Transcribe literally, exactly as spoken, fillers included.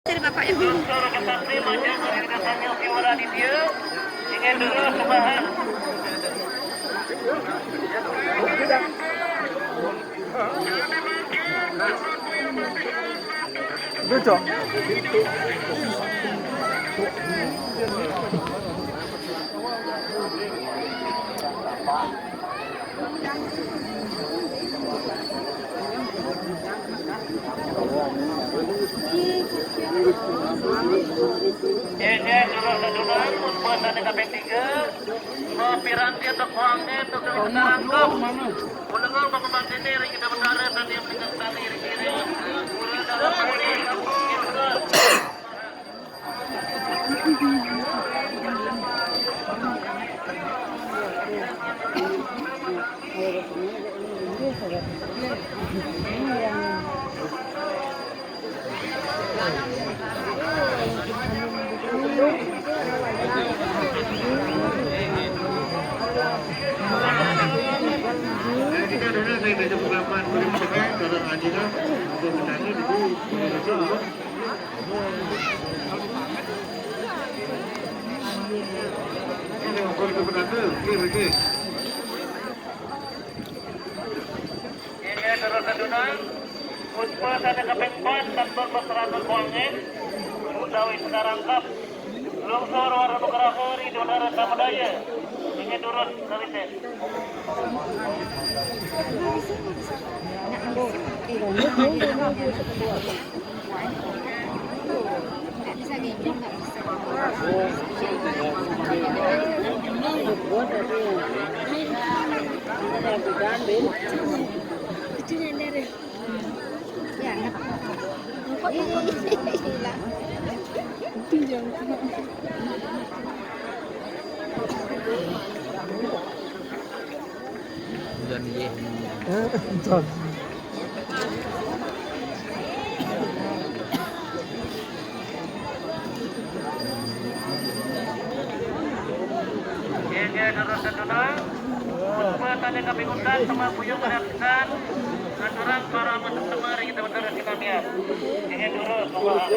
Dari Bapak Ibu. Suruh ke Taslim aja, dari datangnya Viwara Aditya. Ingin dulu sumbangan. Udah, Cok. Ini suruh sedunan, buat tadi K P tiga. Mau piranti atau kuangnya atau kami sekarang kau. Ulengau bapak-bapak ini, kita berdarah dan yang meninggal tadi, ini. Udah dalam. Kita dulu saya baca pengalaman, kalau kita orang aja kan, untuk petani dulu, ini orang ke petani, oke, oke. Ini terus adunan. Puspa sana kaping empat, tambah pasrana kuangin. Utawi sekarang kap. Lungsur warna nugraha ri dodara samudaya. Ini turun kawite. Nggak bisa gendong, nggak bisa. Itu nyender. Ya, nggak apa-apa. Kok ini hilang? Itu jangan. Hujan, iya. Hujan. Ini terus adunan. Puspa tadi kami undang sama Buyung Mariam Pisan. Aturang para masuk semari kita betul di kami ya. Ini dulu semua.